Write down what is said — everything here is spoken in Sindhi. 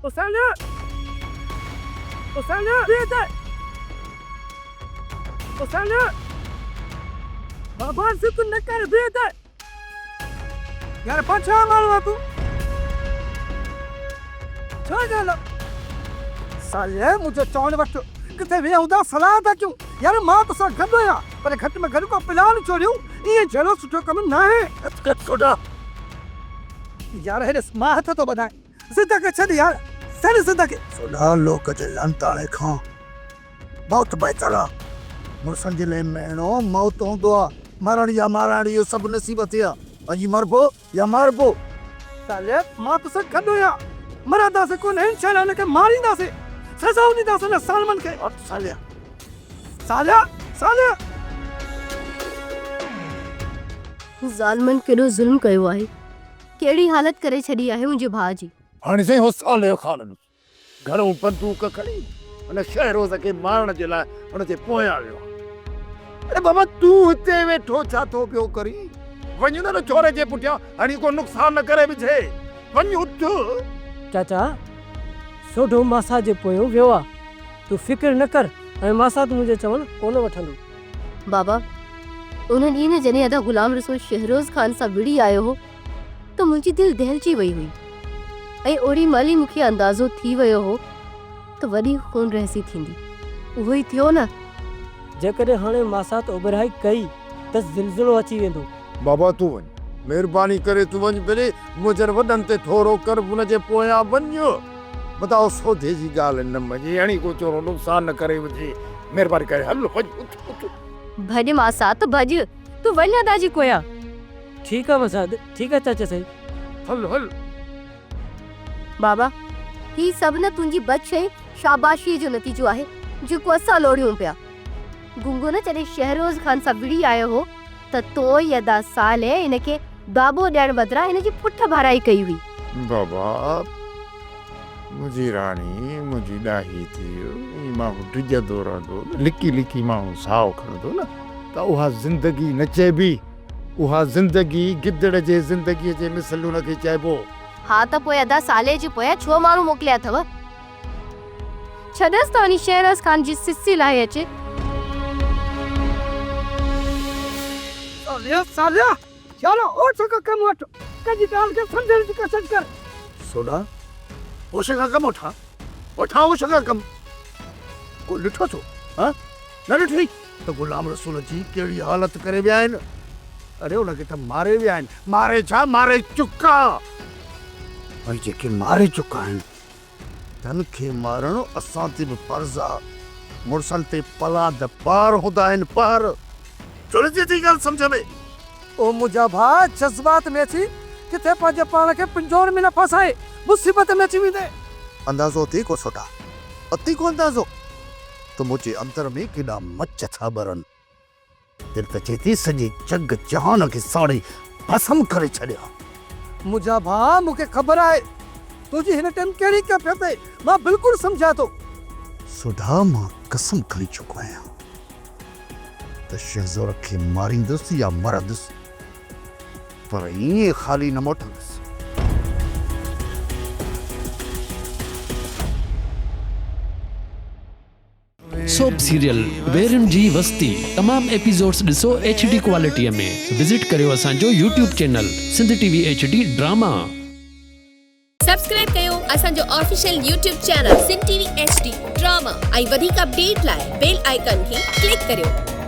او ساليا! او ساليا! بيهه ته! او ساليا! بابا ضد نه ڪر بيهه ته! يار پاڻ ڇا ماڻهو آهين تون؟ ڇا ڳالهه آ؟ ساليا منهنجو چوڻ وٺ، ڪٿي ويهه هوندا صلاح ٿا ڪيون. يار مان توسان گڏ آهيان پر گهٽ ۾ گهٽ ڪو پلان جوڙيون، ائين جهيڙو سٺو ڪم ناهي. هٿ ڪڍ سوڍا! يار هي ڏس مان هٿ ٿو ٻڌائين. ضد کي ڇڏ يار، ڇڏ ضد کي. سوڍا لوڪ جي لعنتاڻي کان موت بهتر آ. مڙسن جي لاء مهڻو موت هوندو آ. مرڻ يا مارائڻ اهو سڀ نصيب تي آ. اڄ مربو يا ماربو. صالح مان توسان گڏ هيان. مرنداسين ڪونه انشاء الله هن کي مارينداسين. سزائون ڏينداسين هن ظالمن کي. صالح. صالح صالح. ظالمن ڪيڏو ظلم ڪيو آهي. ڪهڙي حالت ڪري ڇڏي آهي منهنجي ڀاء جي. هاڻي سائين هو صالح خان ڏس گهرئون بندوق کڻي ان شهروز کي مارڻ جي لاء هن جي پويان ويو آهي. اڙي بابا تون هتي ويٺو ڇا ٿو پيو ڪرين؟ وڃ نه ان ڇوري جي پٺيان هڻي ڪو نقصان نه ڪري وجهي. وڃ اٿ. چاچا سوڍو ماسات جي پويون ويو آ. تون فڪر نه ڪر ۽ ماسات منهنجو چوڻ ڪونه وٺندو. بابا ان ڏينهن جڏهن ادا غلام رسول شهروز خان سان وڙهي آيو هو ته منهنجي دل دهلجي وئي هئي ۽ اوڏي مهل ئي مون کي اندازو ٿي ويو هو ته وڏي خونريزي ٿيندي. اهو ئي ٿيو نه؟ جيڪڏهن هاڻي ماسات اٻهرائي ڪئي ته زلزلو اچي ويندو. بابا تون وڃ. مهرباني ڪري تون وڃ ڀلي منهنجن وڏن تي ٿورو ڪر ان جي پويان وڃ. متان هو سوڌي جي ڳالهه نه مڃي هڻي ڪو چورو نقصان نه ڪري وجهي. مهرباني ڪري هل وڃ اٿ اٿ. ڀڄ ماسات ڀڄ. تون وڃ ادا جي پويان. ٺيڪ آ مساد، ٺيڪ آ چاچا سائين. هل هل. بابا، هي سڀ نه تنهنجي بد شئي شاباشيء جو نتيجو آهي، جيڪو اسان لوڙيون پيا. گنگو نه جڏهن شهروز خان سان وڙهي آيو هو ته تو ئي ادا صالح هن کي داٻو ڏيڻ بدران هن جي پٺ ڀرائي ڪئي هئي. بابا، منهنجي راڻي، منهنجي ڏاهي ڌيء، ائين ماڻهو ڊڄندو رهندو نه، لڪي لڪي ماڻهو ساهه کڻندو نه ته اها زندگي نه چئبي. اها زندگي گدڙ جي زندگيء جي مثل ان کي چئبو. ها ته پوء ادا صالح جي پويان ڇو ماڻهو موڪليا اٿو؟ ڇڏس ته وڃي شهروز خان جي سسي لاهي اچي. صالح صالح يار اوٺ کان ڪم وٺ ڪنهن جي ڳالهه کي سمجهڻ جي ڪوشش ڪر. سوڍا هوش کان ڪم وٺ ها وٺان هوش کان ڪم ڪو ڏٺو ٿو ها نه ڏٺئي ته غلام رسول جي ڪهڙي حالت ڪري ويا آهن. اڙي ان کي ته ماري ويا آهن. ماري ڇا ماري چڪا. ۽ جيڪي ماري چڪا آهن تن کي مارڻ اسان تي به فرض آ. مڙسن تي پلاد پار هوندا آهن پار. ڇو نه اچي ٿي ڳالهه سمجهه ۾. او منهنجا ڀاء جذبات ۾ اچي ڪٿي پنهنجي پاڻ کي پنجوڙ ۾ نه ڦاسائي مصيبت ۾ اچي ويندين. اندازو اٿئي ڪو سوٽا؟ اٿئي ڪو اندازو؟ ته منهنجي اندر ۾ ڪيڏا مچ ٿا ٻرن. دل ته چئي ٿي سڄي جڳ جهان کي ساڙي ڀسم ڪري ڇڏيان. منهنجا ڀاء مون کي خبر آهي تنهنجي هن ٽيم ڪهڙي ڪيفيت آهي مان بلڪل سمجهان ٿو. سوڍا مان قسم کڻي چڪو آهيان ته شهزور کي ماريندس يا مرندس پر ائين خالي نه موٽندس. سوپ سيريل ويرين جي وستي تمام ايپيسوڊس ڏسو ايڇ ڊي ڪوالٽي ۾ وزٽ ڪريو اسان جو YouTube channel Sindh T V H D drama. Subscribe ڪيو اسان جو official YouTube channel Sindh T V H D drama ۽ وڌيڪ اپڊيٽ لاء بيل آئيڪان کي ڪلڪ ڪريو.